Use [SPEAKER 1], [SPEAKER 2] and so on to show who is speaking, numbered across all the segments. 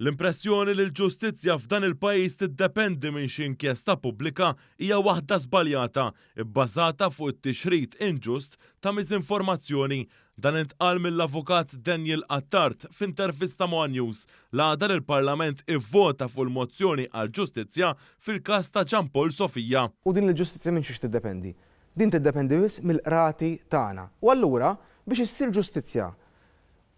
[SPEAKER 1] L-impressjoni li l-ġustizzja f'dan il-pajjiż tiddependi minn xi inkjesta pubblika hija waħda żbaljata, ibbażata fuq it-tixrid inġust ta' miżinformazzjoni. Dan intqal mill-Avukat Daniel Attard f'intervista ma' one News l-għada li l-Parlament ivvota fuq il-mozzjoni għall-ġustizzja fil-każ ta' Jean Paul Sofia.
[SPEAKER 2] U din il-ġustizzja minn xiex tiddependi? Din tiddependi biss mill-qrati tagħna. U allura biex issir ġustizzja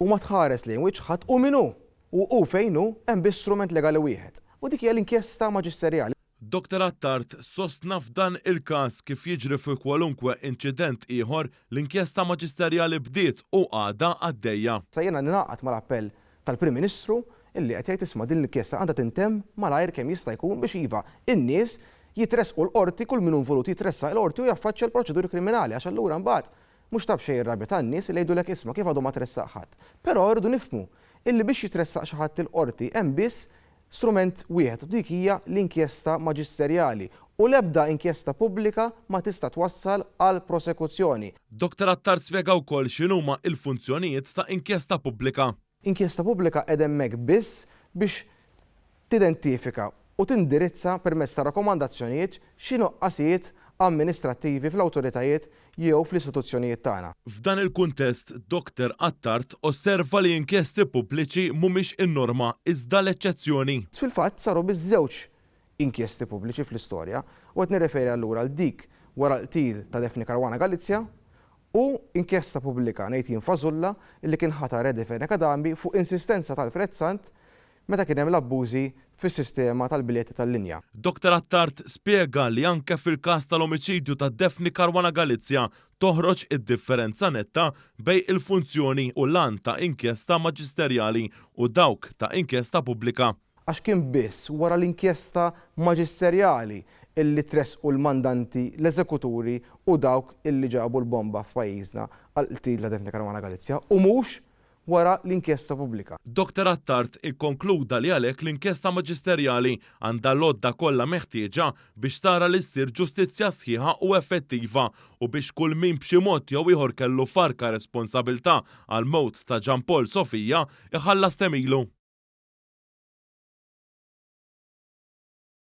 [SPEAKER 2] u ma tħares lejn wiċċ ħadd u min hu u hu fejn hu hemm biss strument legali wieħed u dik hija l-inkjesta maġisterjali.
[SPEAKER 1] Dottor Attard sostna f'dan il-każ kif jiġri fi kwalunkwe inċident ieħor, l-inkjesta maġisterjali bdiet u għadha għaddejja.
[SPEAKER 2] Sa jiena ningħaqad mal-appell tal-Prim Ministru illi qed jgħid isma' din l-inkjesta għandha tintemm malajr kemm jista' jkun biex iva n-nies jitressqu l-Qorti, kull min hu involut jitressaq il-Qorti u jaffaċċja l-proċeduri kriminali għax allura mbagħad Mhux ta' b'xejn ir-rabja tan-nies li jgħidulek isma' kif għadu ma tressaq ħadd. Però rridu nifhmu illi biex jitressaq xi ħadd il-Qorti hemm biss strument wieħed u dik hija l-inkjesta maġisterjali u l-ebda inkjesta pubblika ma tista' twassal għal prosekuzzjoni.
[SPEAKER 1] Dottor Attard spjega wkoll x'inhuma l-funzjonijiet ta' inkjesta pubblika.
[SPEAKER 2] Inkjesta pubblika qiegħda hemmhekk biss biex tidentifika u tindirizza permezz ta' rakkomandazzjonijiet xi nuqqasijiet amministrattivi fl-awtoritajiet jew fl-istituzzjonijiet tagħna.
[SPEAKER 1] F'dan il-kuntest, Dottor Attard osserva li inkjesti pubbliċi mhumiex in-norma iżda l-eċċezzjoni.
[SPEAKER 2] Fil-fatt saru biss żewġ inkjesti pubbliċi fl-istorja u qed nirreferi allura għal dik wara l-qtil ta' Daphne Caruana Galizia u inkjesta pubblika ngħid jien fażulla li kien ħatar Eddie Fenech Adami fuq insistenza ta' Alfred Sant meta kien hemm l-abbużi fis-sistema tal-biljetti tal-linja.
[SPEAKER 1] Dottor Attard spjega li anke fil-każ tal-omiċidju ta' Daphne Caruana Galizia toħroġ id-differenza netta bejn il-funzjoni u l-għan ta' inkjesta maġisterjali u dawk ta' inkjesta pubblika.
[SPEAKER 2] Għax kien biss wara l-inkjesta maġisterjali illi tressqu l-mandanti, l-eżekuturi u dawk illi ġabu l-bomba f'pajjiżna għall-qtil ta' Daphne Caruana Galizia u mhux wara l-inkjesta pubblika.
[SPEAKER 1] Dottor Attard ikkonkluda li għalhekk l-inkjesta maġisterjali għandha l-għodda kollha meħtieġa biex tara li ssir ġustizzja sħiħa u effettiva u biex kull min b'xi mod jew ieħor kellu farka responsabilità għall-mewt ta' Jean Paul Sofia jħallas t'għemilu.